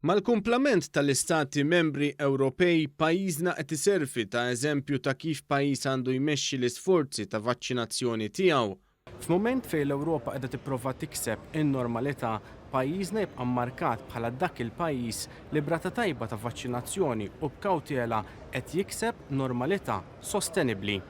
Mal-kumplament tal-istati membri Ewropej, pajjiżna qed iservi ta' eżempju ta' kif pajjiż għandu jmexxi l-isforzi ta' vaċċinazzjoni tiegħu. F'mument fejn l-Ewropa qiegħda tipprova tikseb in-normalità, pajjiżna jibqa' mmarkat bħala dak il-pajjiż li b'rata tajba ta' vaċċinazzjoni u b'kawtela qed jikseb normalità sostenibbli.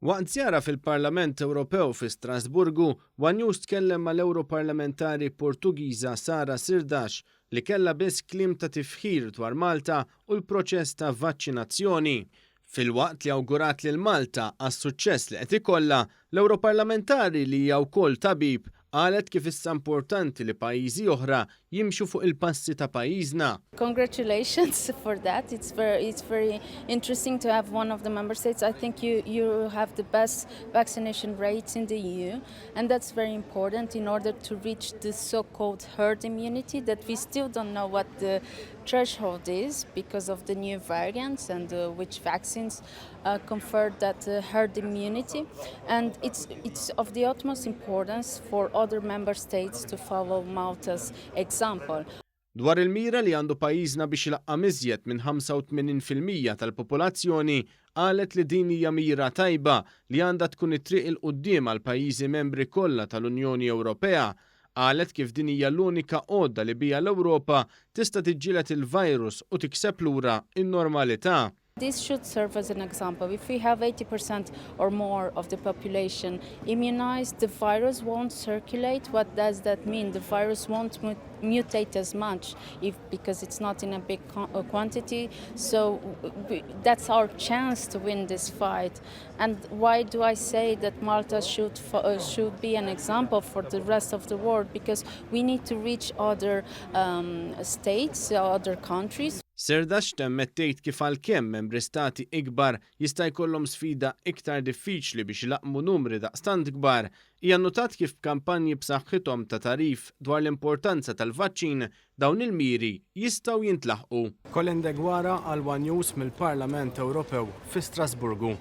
Waqt żjara fil-Parlament Ewropew fi Strasburgu, one News tkellem mal-Ewroparlamentari Portugiża Sara Sirdax li kellha biss kliem ta' tifħir dwar Malta u l-proċess ta' vaċċinazzjoni. Filwaqt li awgurat lil Malta għas-suċċess li qed ikollha, l-Ewroparlamentari li hija wkoll tabib qalet kif issa importanti li pajjiżi oħra jimxu fuq il-passi ta' pajjiżna. Congratulations for that. It's very, it's very interesting to have one of the member states. I think you, you have the best vaccination rates in the EU, and that's very important in order to reach the so-called herd immunity that we still don't know what the threshold is because of the new variants and which vaccines confer that herd immunity. And it's, it's of the utmost importance for other member states to follow Malta's example. Dwar il-mira li għandu pajjiżna biex ilaqqam iżjed minn 85% tal-popolazzjoni, qalet li din hija mira tajba li għandha tkun it-triq 'il quddiem għal pajjiżi membri kollha tal-Unjoni Ewropea. Qalet kif din hija l-unika għodda li biha l-Ewropa tista' tiġġieled il-virus u tikseb lura in-normalità. This should serve as an example. If we have 80% or more of the population immunized, the virus won't circulate. What does that mean? The virus won't mutate as much if, because it's not in a big quantity. So that's our chance to win this fight. And why do I say that Malta should be an example for the rest of the world? Because we need to reach other states, other countries. Sirdax temmet tgħid kif għalkemm membri stati ikbar jista' jkollhom sfida iktar diffiċli biex ilaqqmu numri daqstant kbar, hija notat kif kampanji b'saħħithom ta' tagħrif dwar l-importanza tal-vaċċin dawn il-miri jistgħu jintlaħqu. Colin Deguara għal One News mill-Parlament Ewropew fi Strasburgu.